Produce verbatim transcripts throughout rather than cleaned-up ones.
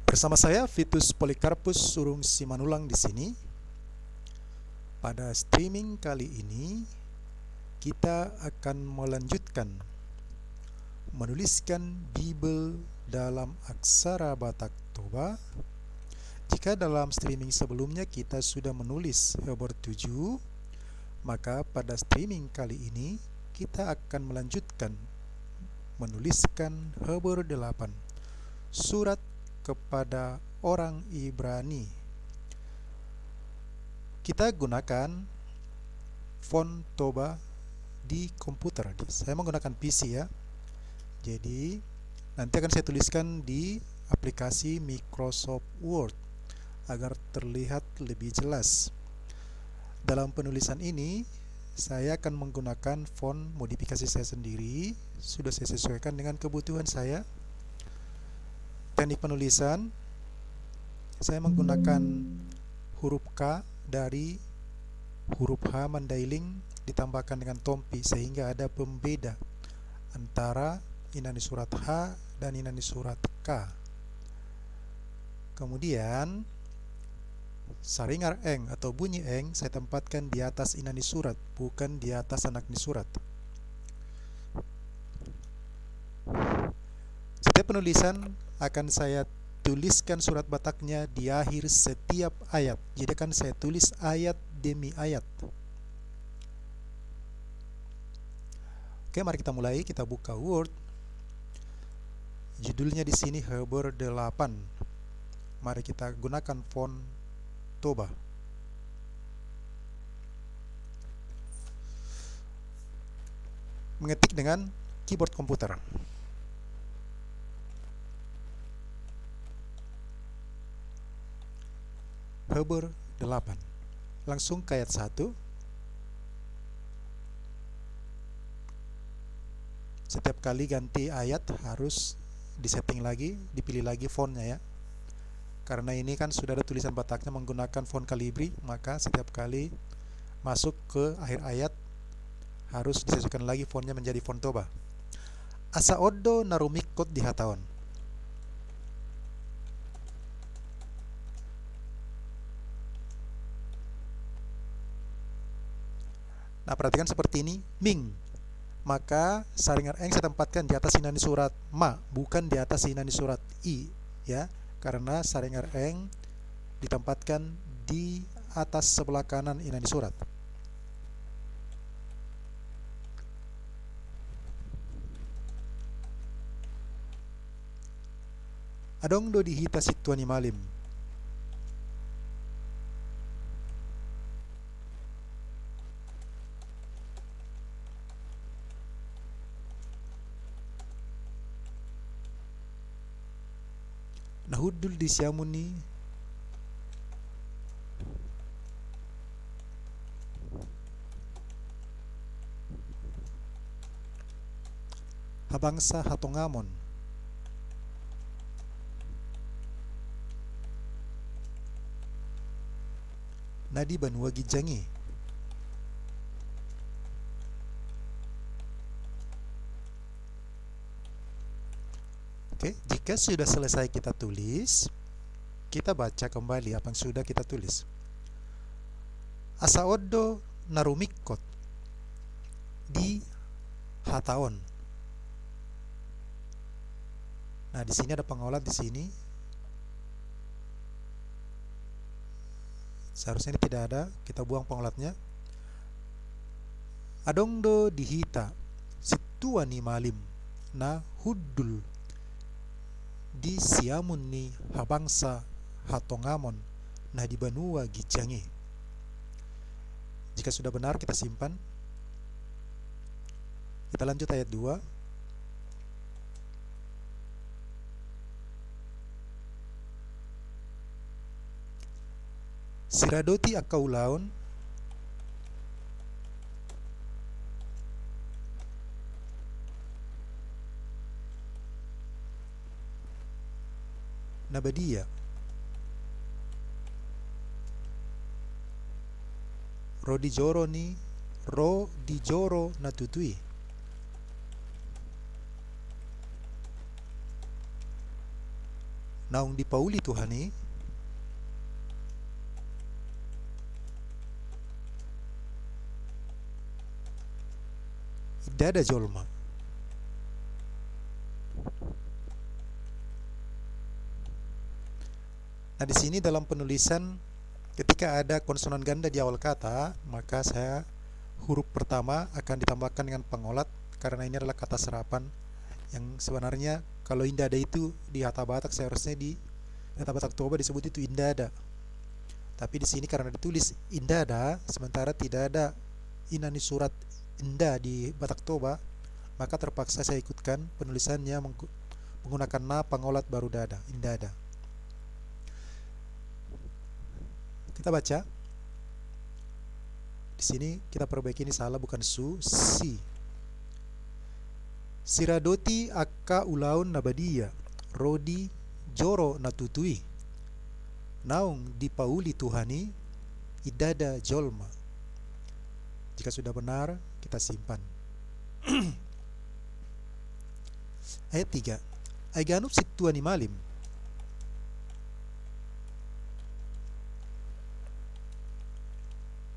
Bersama saya, Vitus Polycarpus Surung Simanullang, di sini. Pada streaming kali ini, kita akan melanjutkan menuliskan Bibel dalam aksara Batak Toba. Jika dalam streaming sebelumnya kita sudah menulis Heber tujuh, maka pada streaming kali ini kita akan melanjutkan menuliskan Heber delapan, surat kepada orang Ibrani. Kita gunakan font Toba di komputer. Saya menggunakan P C, ya. Jadi, nanti akan saya tuliskan di aplikasi Microsoft Word agar terlihat lebih jelas. Dalam penulisan ini, saya akan menggunakan font modifikasi saya sendiri, sudah saya sesuaikan dengan kebutuhan saya. Teknik penulisan, saya menggunakan huruf K dari huruf H Mandailing ditambahkan dengan tompi, sehingga ada pembeda antara inani surat H dan inani surat K. Kemudian, saringar eng atau bunyi eng saya tempatkan di atas inani surat, bukan di atas anak ni surat. Setiap penulisan akan saya tuliskan surat Bataknya di akhir setiap ayat. Jadi, akan saya tulis ayat demi ayat. Oke, mari kita mulai. Kita buka Word. Judulnya di sini Heber delapan. Mari kita gunakan font Toba. Mengetik dengan keyboard komputer. Heber delapan. Langsung ke ayat satu. Setiap kali ganti ayat harus disetting lagi, dipilih lagi fontnya, ya. Karena ini kan sudah ada tulisan Bataknya menggunakan font Calibri, maka setiap kali masuk ke akhir ayat harus disesuaikan lagi fontnya menjadi font Toba. Asa on do na rumingkot di hata on. Nah, perhatikan seperti ini, ming. Maka saringar eng saya tempatkan di atas inani surat ma, bukan di atas inani surat i, ya. Karena saringar eng ditempatkan di atas sebelah kanan inani surat. Adong do di hita sintua ni malim. Na hundul di siamun ni habangsa hatongamon na di banua ginjang i. Oke, jika sudah selesai kita tulis, kita baca kembali apa yang sudah kita tulis. Asa on do na rumingkot di hata on. Nah, di sini ada pengolat di sini. Seharusnya ini tidak ada, kita buang pengolatnya. Adong do di hita sintua ni malim na hundul di siamun ni habangsa hatongamon na di banua ginjang i. Jika sudah benar, kita simpan. Kita lanjut ayat dua. Siradoti angka ulaon na badia ro di joro ni, ro di joro na tutu i. Naung dipauli Tuhan i, indada jolma. Nah, di sini dalam penulisan, ketika ada konsonan ganda di awal kata, maka saya huruf pertama akan ditambahkan dengan pangolat, karena ini adalah kata serapan yang sebenarnya kalau indada itu di hata Batak seharusnya di, di hata Batak Toba disebut itu indada. Tapi di sini karena ditulis indada, sementara tidak ada ina ni surat nda di Batak Toba, maka terpaksa saya ikutkan penulisannya menggu-, menggunakan na pangolat baru dada, indada. Kita baca. Di sini kita perbaiki, ini salah, bukan su, si. Siradoti angka ulaon na badia, ro di joro na tutu i. Naung dipauli Tuhan i, indada jolma. Jika sudah benar, kita simpan. Ayat tiga. Ai ganup sintua ni malim.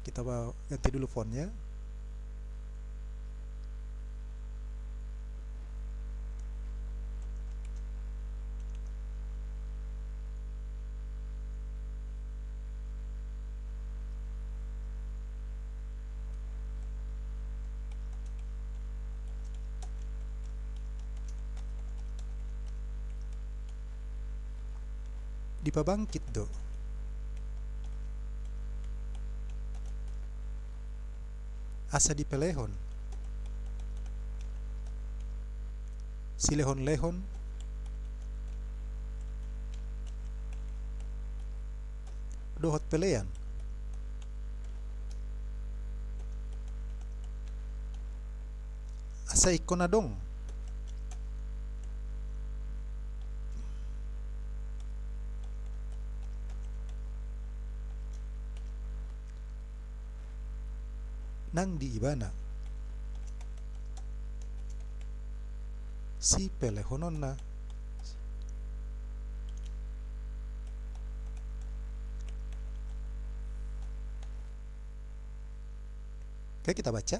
Kita ba-, ganti dulu fontnya. Dipabangkit do. Asa dipelehon. Silehonlehon. Dohot pelean. Asa ingkon adong nang di ibana sipelehononna. Oke, kita baca.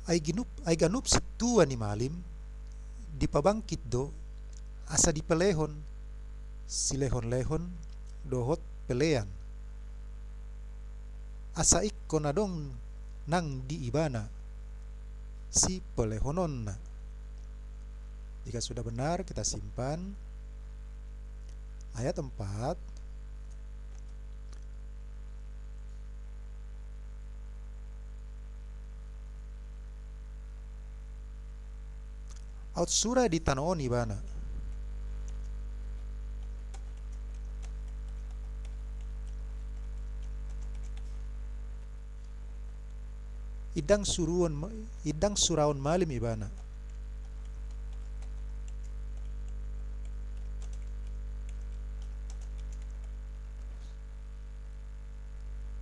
Ai ginup, ai ganup sintua ni malim, dipabangkit do, asa dipelehon, silehonlehon, dohot pelean. Asa ingkon adong nang di ibana sipelehononna. Jika sudah benar, kita simpan. Ayat empat. Aut sura di tano on ibana. Indang suruon ma-, indang suraon malim ibana.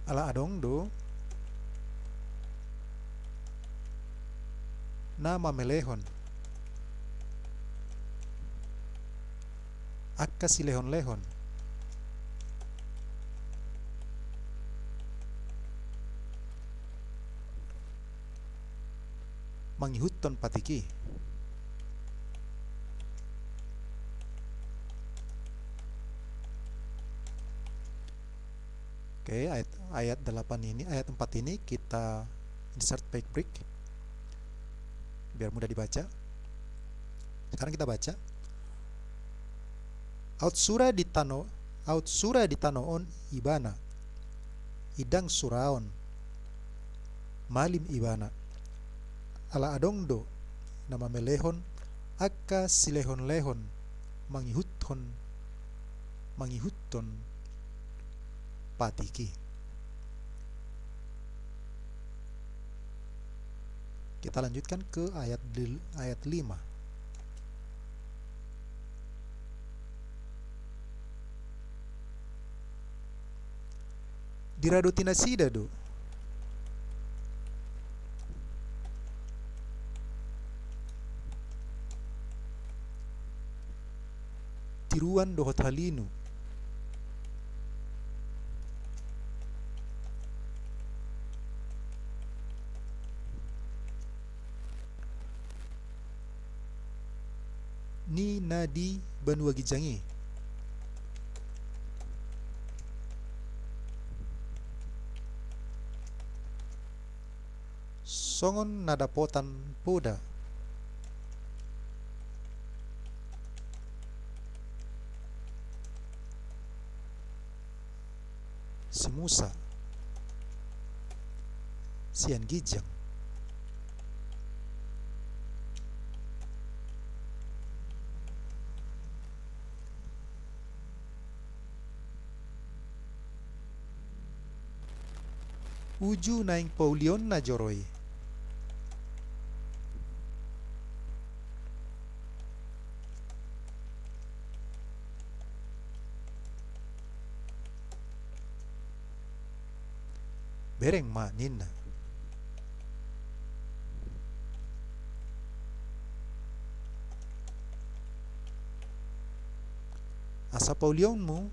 Ala adong do na mamelehon angka silehonlehon mangihuthon patik i. Oke, ayat, ayat delapan ini, ayat empat ini kita insert page break biar mudah dibaca. Sekarang kita baca. Aut sura di tano, aut sura di tano on ibana. Indang suraon malim ibana. Ala adong do na mamelehon angka silehonlehon mangihuthon, mangihuthon patik i. Kita lanjutkan ke ayat del-, ayat lima. Diradoti nasida do. tiruan dohot halinu ni na di banua ginjang i. Songon na dapotan poda si Musa sian ginjang. Uju naeng paulionna joro i. Bereng ma ninna. Asa paulionmu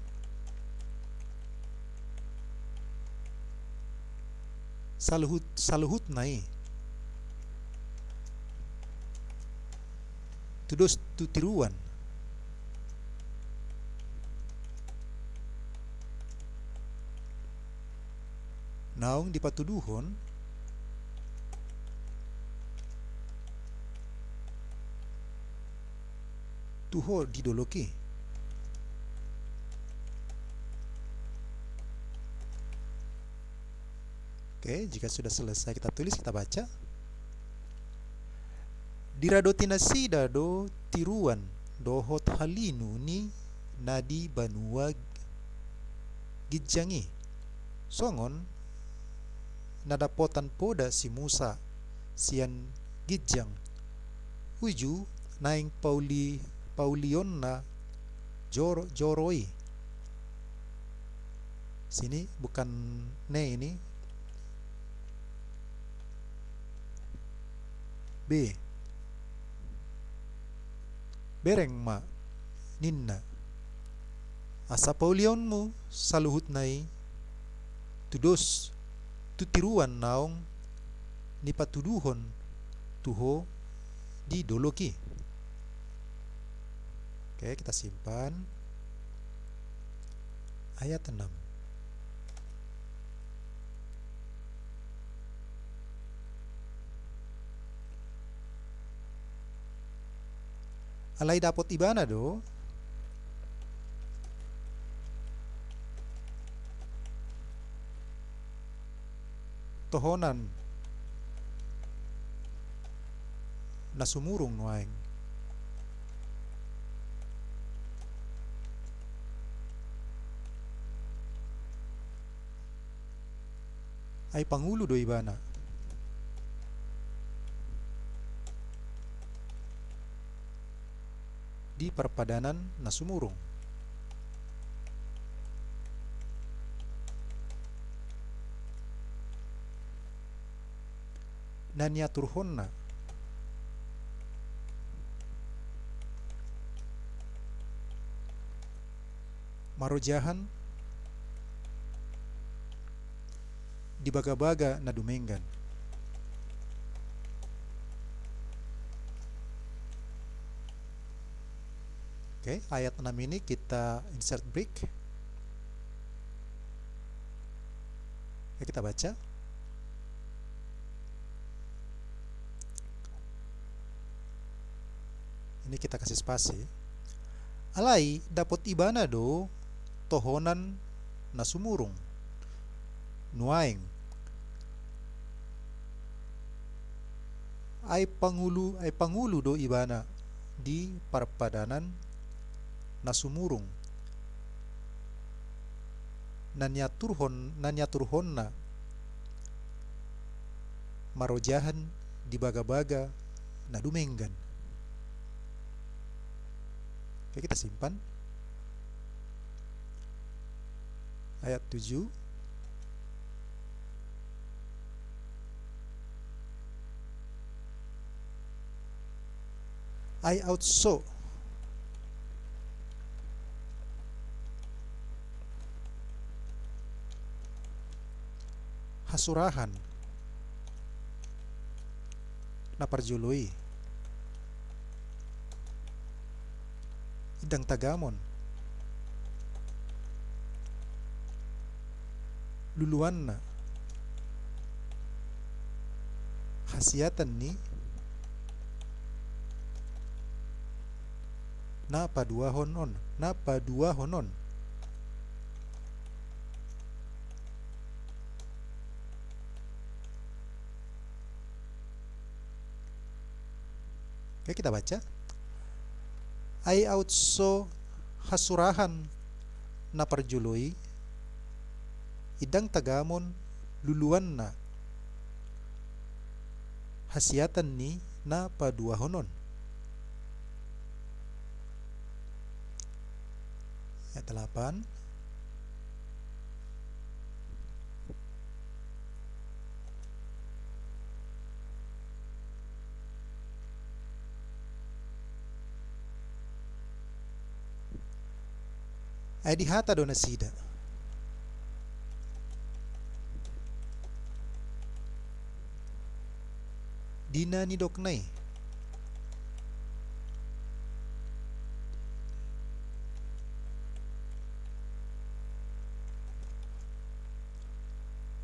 saluhut, saluhutna i tudos tu tiruan naung dipatuduhon tu ho di dolok i. Oke, jika sudah selesai kita tulis, kita baca. Diradoti nasida do tiruan dohot halinu ni na di banua ginjang i, songon na dapotan poda si Musa sian ginjang, uju naeng pauli-, paulionna jor-, joro i. Sini bukan ne ini. B. Bereng ma ninna. Asa paulionmu saluhutna i tudos tu tiruan naung dipatuduhon tu ho di dolok i. Oke, kita simpan. Ayat enam. Alai dapot ibana do tohonan na sumurung nuaeng. Ai pangulu do ibana di parpadanan na sumurung. Na niaturhonna marojahan di bagabaga na dumenggan. Oke, ayat enam ini kita insert break. Oke, kita baca. Ini kita kasih spasi. Alai dapot ibana do tohonan na sumurung nuaeng. Ai pangulu, ai pangulu do ibana di parpadanan na sumurung. Na niaturhon, na niaturhonna marojahan di bagabaga na dumenggan. Oke, kita simpan. Ayat tujuh. Ai aut so hasurahan na parjolo i, i ndang tagamon luluanna hasiatan ni na paduahon on, na paduahon on. Oke, kita baca. Ai aut so hasurahan na parjolo i, i ndang tagamon luluanna hasiatan ni na paduahon on. Ayat delapan. Ai dihata do nasida di na nidokna i.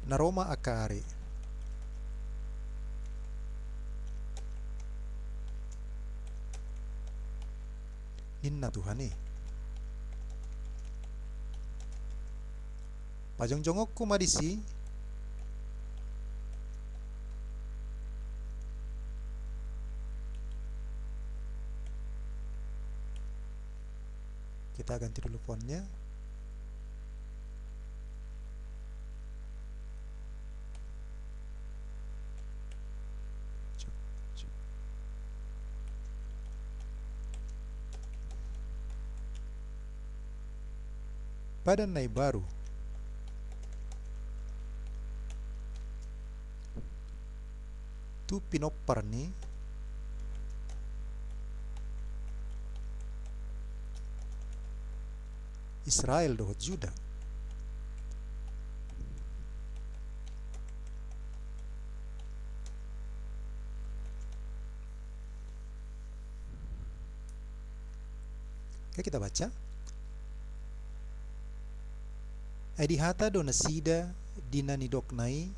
Na ro ma angka ari, ninna Tuhan i. Pajongjongonku ma disi. Kita ganti dulu fontnya. Padan na imbaru tu pinompar ni Israel dohot Juda. Oke, kita baca. Ai dihata do nasida di na nidokna i,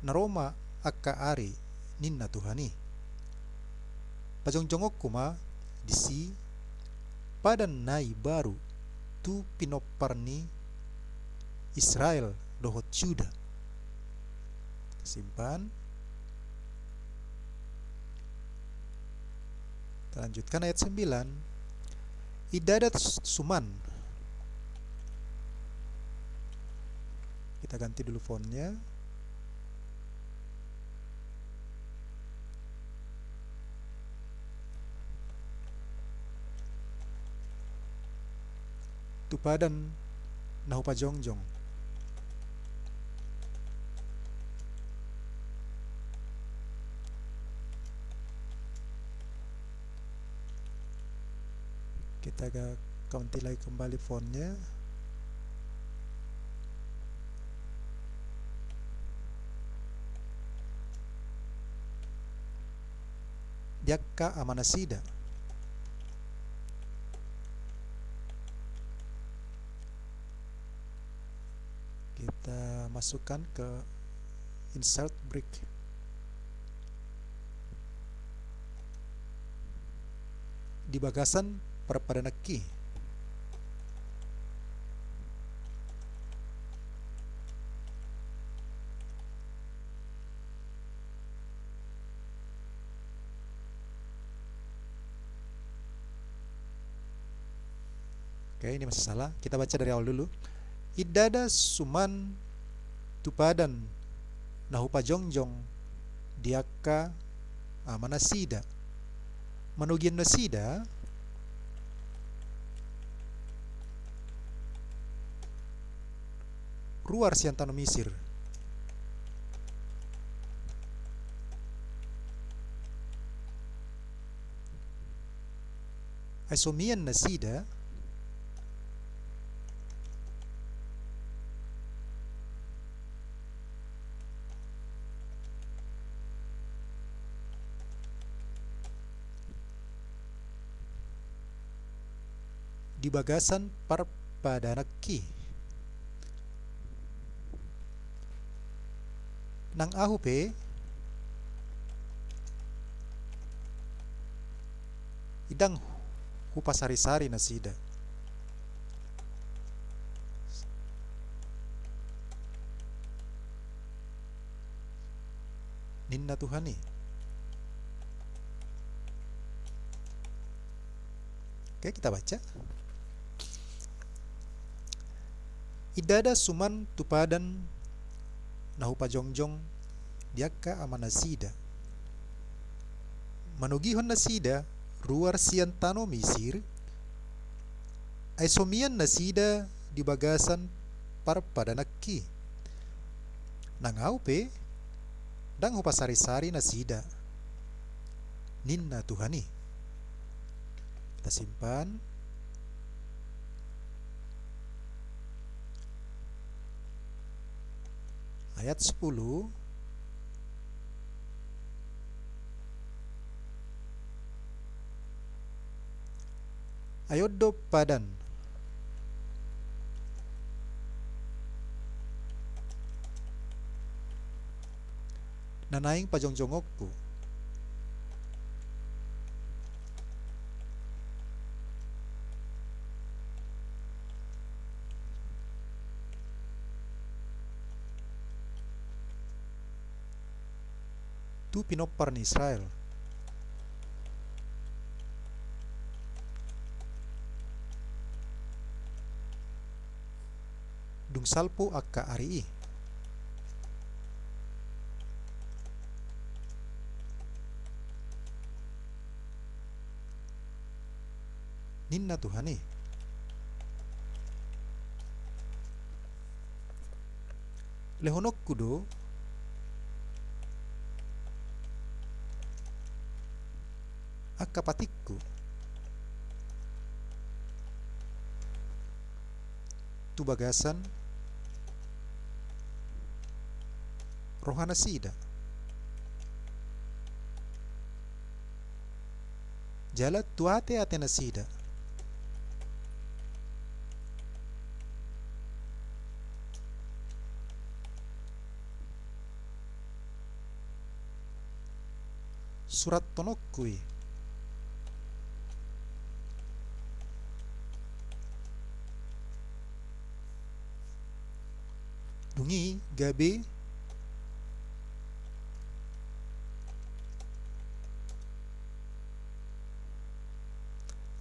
na ro ma angka ari, ninna Tuhan i. Pajongjongonku ma disi padan na imbaru tu pinompar ni Israel dohot Juda. Simpan. Kita lanjutkan ayat sembilan. I ndada s-, suman. Kita ganti dulu fontnya. Tu padan na hupajongjong. Kita ga-, ganti lagi kembali fontnya. Di angka amanasida. Kita masukkan ke insert break. Di bagasan parpadananki. Oke, ini masih salah. Kita baca dari awal dulu. I ndada suman tu padan na hupajongjong di angka amanasida. Manogian nasida ruar sian tano Misir. Ai so mian nasida di bagasan parpadananki. Nang ahu pe, ndang hupasarisari nasida, ninna Tuhan i. Oke, kita baca. Ndada suman tu padan na hupajongjong di angka amanasida, manogihon nasida ruar sian tano Misir, ai so mian nasida di bagasan parpadananki. Nang ahu pe, ndang hupasarisari nasida, ninna Tuhan i. Kita simpan. Ayat sepuluh. Ai on do padan na naeng pajongjongonku. Tu pinompar ni Israel. Dung salpu angka ari i. Ninna Tuhan i. Lehononku do angka patikku tu bagasan rohanasida, jala tu ateatenasida. Surathononku i. Dung i gabe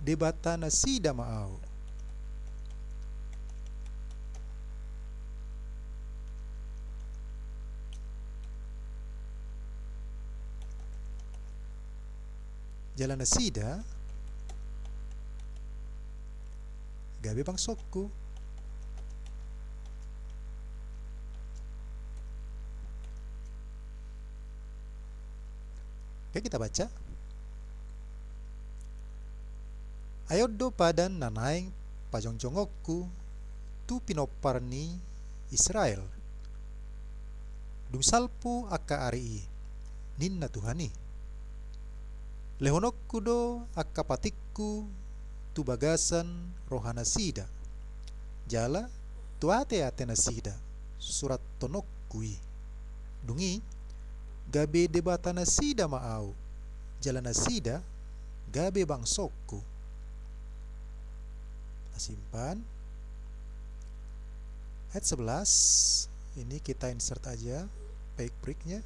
Debatanasida ma ahu. Jala nasida gabe bangsongku. Oke, kita baca. Ai on do padan na naeng pajongjongonku tu pinompar ni Israel. Dung salpu angka ari i, ninna Tuhan i. Lehononku do angka patikku tu bagasan rohanasida, jala tu ateatenasida surathononku i. Dung i gabe Debatanasida ma ahu, jala nasida gabe bangsongku. Tasimpan. Ayat sebelas, ini kita insert aja baik breaknya.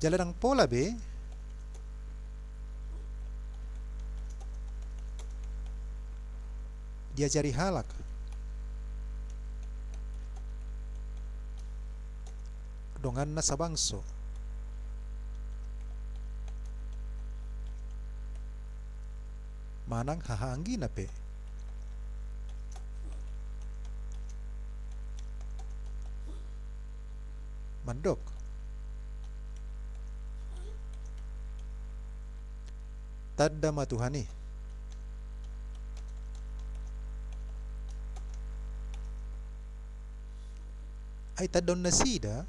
Jala ndang pola be diajari halak donganna sabangso manang hahaanggina pe. Mandok. Tanda ma Tuhan i. Ai tandaon nasida,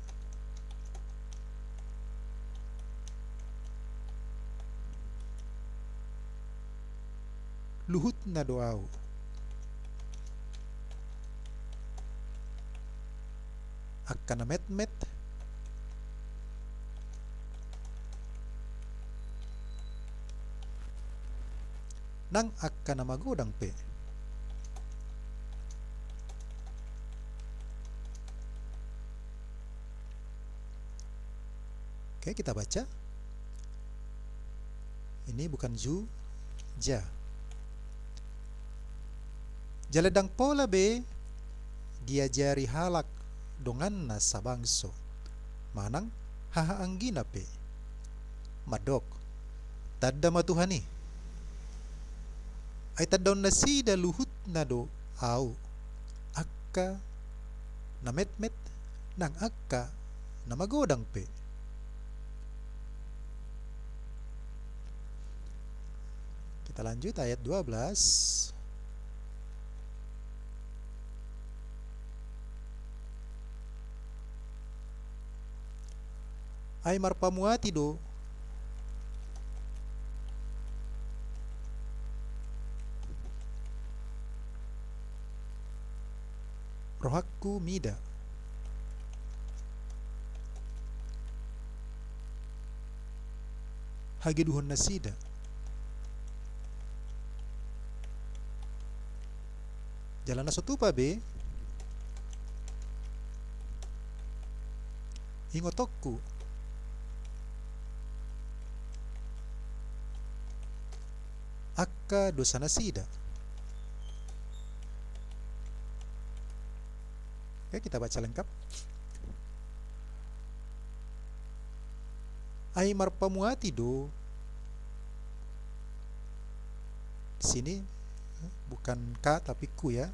luhutna do au, angka na metmet nang angka na magodang pe. Oke, kita baca. Ini bukan zu, ja. Jala ndang pola be diajari halak donganna sabangso manang hahaanggina pe. Mandok, tanda ma Tuhan i. Ai tandaon nasida luhutna do au, angka na metmet nang angka na magodang pe. Kita lanjut ayat dua belas. Ai marpamuati do rohangku mida hageduhon nasida. Jala na so tupa be ingotonku angka dosa nasida. Oke, kita baca lengkap. Ai marpamuati do. Di sini bukan ka tapi ku, ya.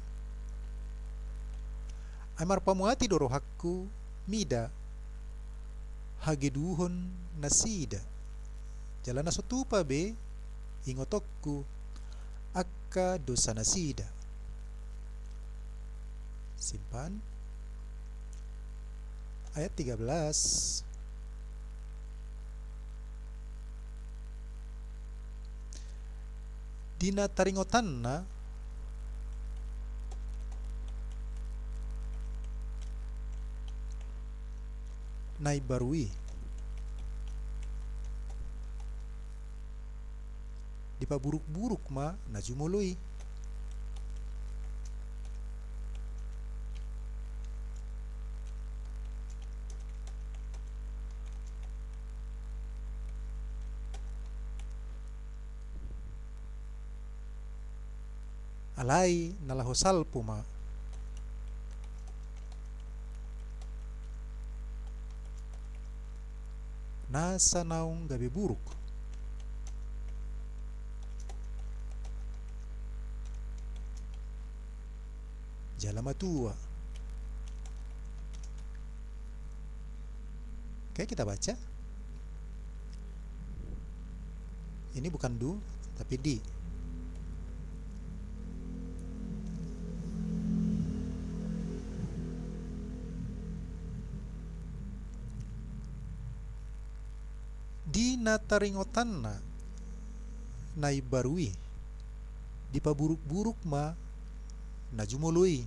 Ai marpamuati do rohangku mida hageduhon nasida. Jala na so tupa be ingotonku angka dosa nasida. Simpan. Ayat tiga belas. Di na taringotanna na imbaru i, dipaburukburuk ma na jumolo i. Alai na laho salpu ma nasa naung gabe buruk jala matua. Oke, kita baca. Ini bukan du, tapi di. Di na taringotanna na imbaru i, dipaburukburuk ma na jumolo i.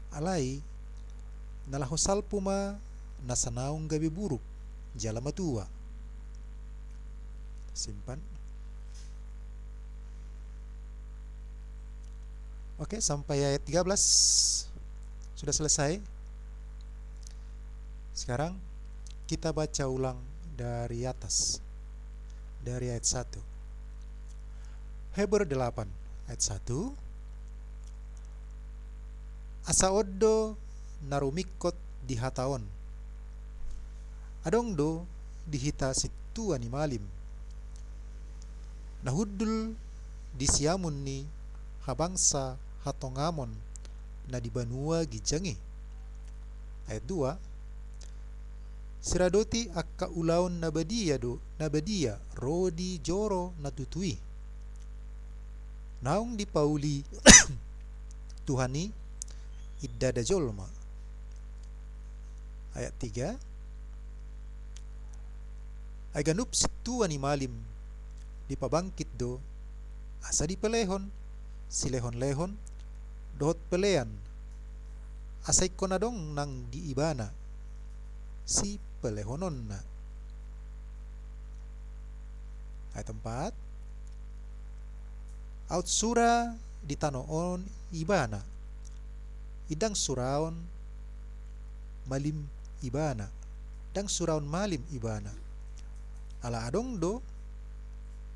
Alai na laho salpu ma nasa naung gabe buruk jala matua. Simpan. Oke, sampai ayat tiga belas sudah selesai. Sekarang kita baca ulang dari atas, dari ayat satu. Heber delapan ayat satu. Asa on do na rumingkot di hata on. Adong do di hita sintua ni malim na hundul di siamun ni habangsa hatongamon na di banua ginjang i. Ayat dua. Siradoti angka ulaon na badia do, na badia ro di joro na tutu i. Naung dipauli Tuhan i indada jolma. Ayat tiga. Ai ganup sintua ni malim dipabangkit do, asa dipelehon silehonlehon dohot pelean, asa ingkon adong nang di ibana sipelehononna. Ayat empat. Aut sura di tano on ibana, indang suraon malim ibana, ndang suraon malim ibana. Ala adong do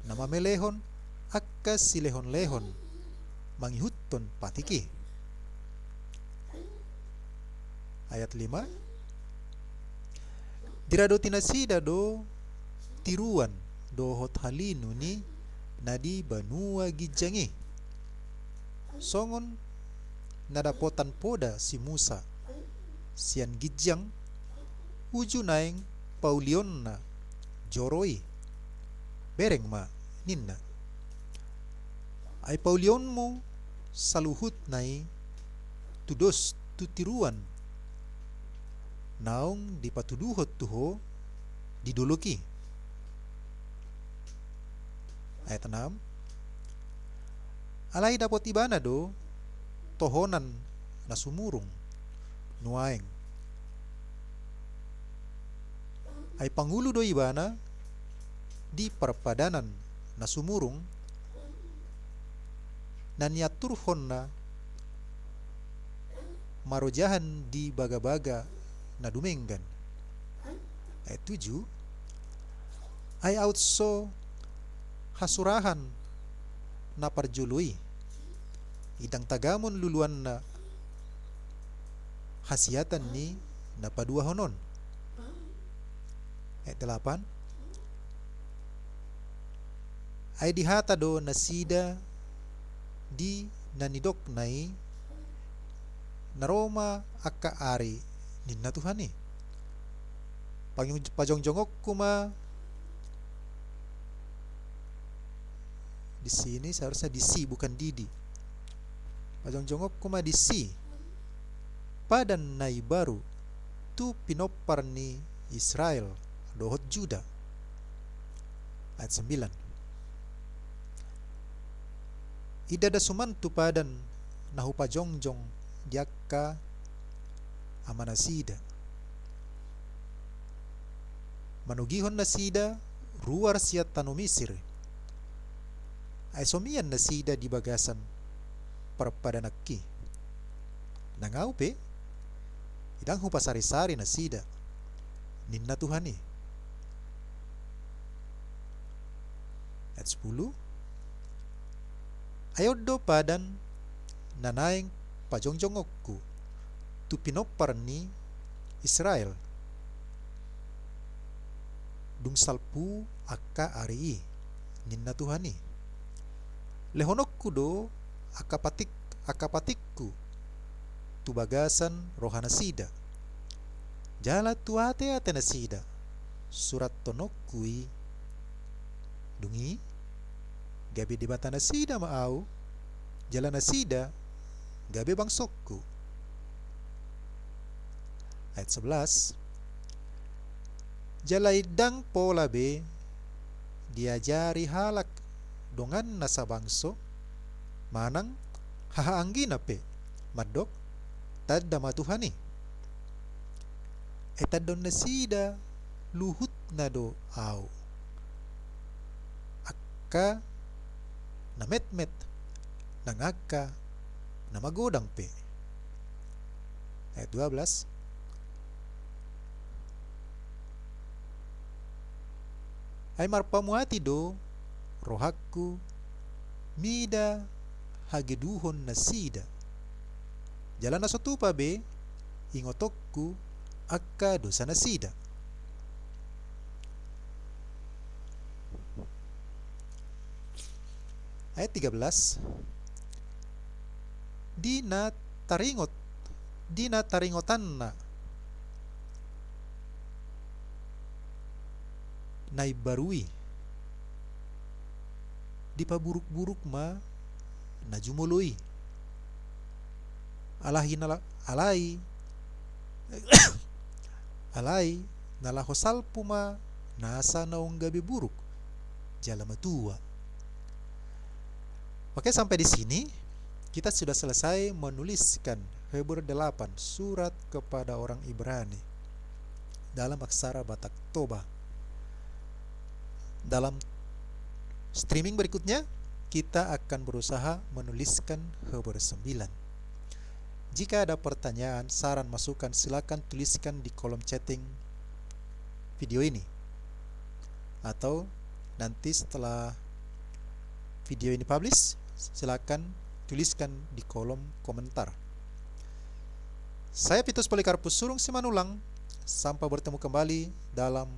na mamelehon angka silehonlehon mangihuthon patik i. Ayat lima. Diradoti nasida do tiruan dohot halinuon i na di banua ginjang i. Songon na dapotan poda si Musa sian ginjang, uju naeng paulionna joro i. Bereng ma, ninna. Ai paulionmu saluhutna i tudos tu tiruan naung dipatuduhon tu ho di dolok i. Ayat enam. Alai dapot ibana do tohonan na sumurung nuaeng. Ai pangulu do ibana di parpadanan na sumurung, na niaturhonna marojahan di bagabaga na dumenggan. Ayat tujuh. Ai aut so hasurahan na parjolo i, indang tagamon luluanna hasiatan ni na paduahon on. Ayat delapan. Ai dihata do nasida di na nidokna i, na ro ma angka ari, ninna Tuhan i. Pajong-, pajongjongonku ma di sini, seharusnya di si, bukan di di. Pajongjongonku ma di si padan na imbaru tu pinompar ni Israel dohot Juda. Ayat sembilan. Ndada suman tu padan na hupajongjong di angka amanasida, manogihon nasida ruar sian tano Misir. Ai so mian nasida di bagasan parpadananki. Nang ahu pe, ndang hupasarisari nasida, ninna Tuhan i. Ayat sepuluh. Ai on do padan na naeng pajongjongonku tu pinompar ni Israel dung salpu angka ari i, ninna Tuhan i. Lehononku do angka patik, angka patikku tu bagasan rohanasida, jala tu ateatenasida surathononku i. Dung i gabe Debatanasida ma ahu, jala nasida gabe bangsongku. Ayat sebelas. Jala ndang pola be diajari halak donganna sabangso manang hahaanggina pe mandok, tanda ma Tuhan i. Ai tandaon nasida luhutna do ahu, angka na metmet nang angka na magodang pe. Ayat dua belas. Ai marpamuati do rohangku mida hageduhonnasida, jala na so tupa be ingotonku angka dosanasida. Ayat tiga belas. Di na taringot, di na taringotanna na imbaru i, dipaburukburuk ma na jumolo i. Alai na la-, alai, Alai na laho salpu ma nasa naung gabe buruk jala matua. Oke, sampai di sini kita sudah selesai menuliskan Heber delapan, surat kepada orang Ibrani, dalam aksara Batak Toba. Dalam streaming berikutnya, kita akan berusaha menuliskan Heber sembilan. Jika ada pertanyaan, saran, masukan, silakan tuliskan di kolom chatting video ini. Atau nanti setelah video ini publish, silakan tuliskan di kolom komentar. Saya Vitus Polycarpus Surung Simanullang, sampai bertemu kembali dalam